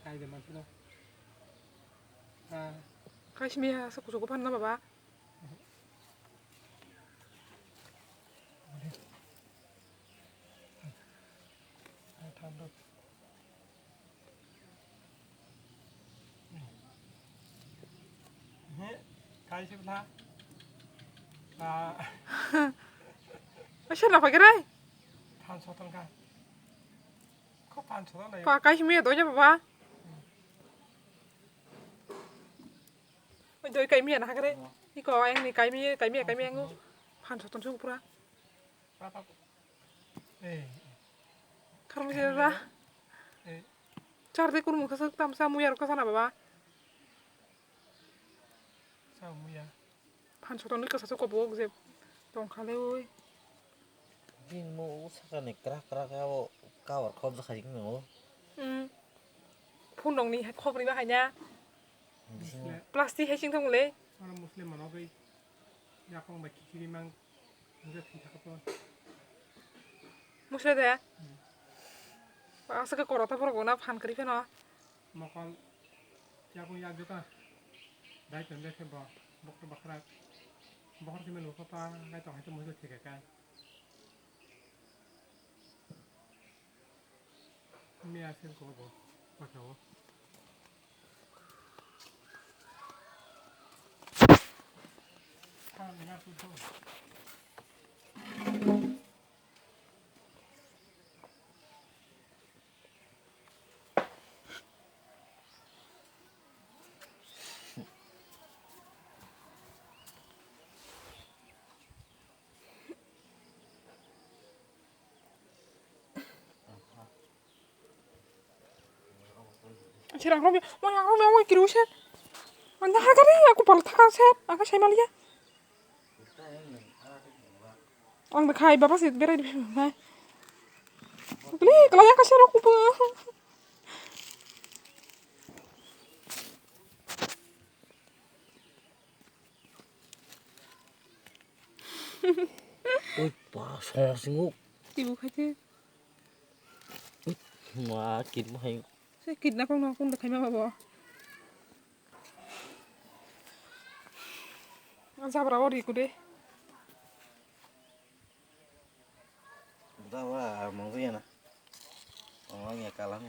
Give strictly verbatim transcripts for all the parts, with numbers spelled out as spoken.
Kai de manthino. Ah. Kaisimi ha sa kuchugo phanna baba. Thando. He, kai se bla. Ah. Asha na pagere? Than sotan ka. Ko pan sotan na. Pa kaisimi doja baba. Oi, doi kaimi ana hakare. Iko ayang ni kaimi, kaimi, kaimi angu. Phan soton sung pura. Eh. Kharmu jera. Eh. Char de kurmu khasuk tam sa muyar khasana baba. Sa muya. Phan soton ni khasuk kobok je tong khale oi. Bini mo u sakani krak krak abo cover khop jakha jing no. Hmm. Phunukni hai khobri ba hai na. Bisingo. Plastic hai sing thang le. Oro Muslim mano bai yakung bai khichiri mang. Nungkhe thwi thaka po. Musle de. Hmm. Asake koro ta borok na phan kri pheno. Mokol yakung yak jota. Dai pende khe bo. Bokor bakra. Bokor khe melu papa ngai tong hai to musle thika kai. Miya sel ko bo, pasa o. Sirang robi, mo yang robi, mo kiru sir. Anda harga ni aku pal thang sir, aku saya malia. Ang dekhai baba sih berai di bhai. Klik lah ya kasih aku pe. Ui, pa, song singo. Ibu khaje. Ma, kit mo hai. Se kit na kong na kong dekhai ma babo. Jabra ori kude. Dawa mangriya na. Mangriya kalang.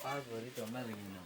Pas bari tongna ringino.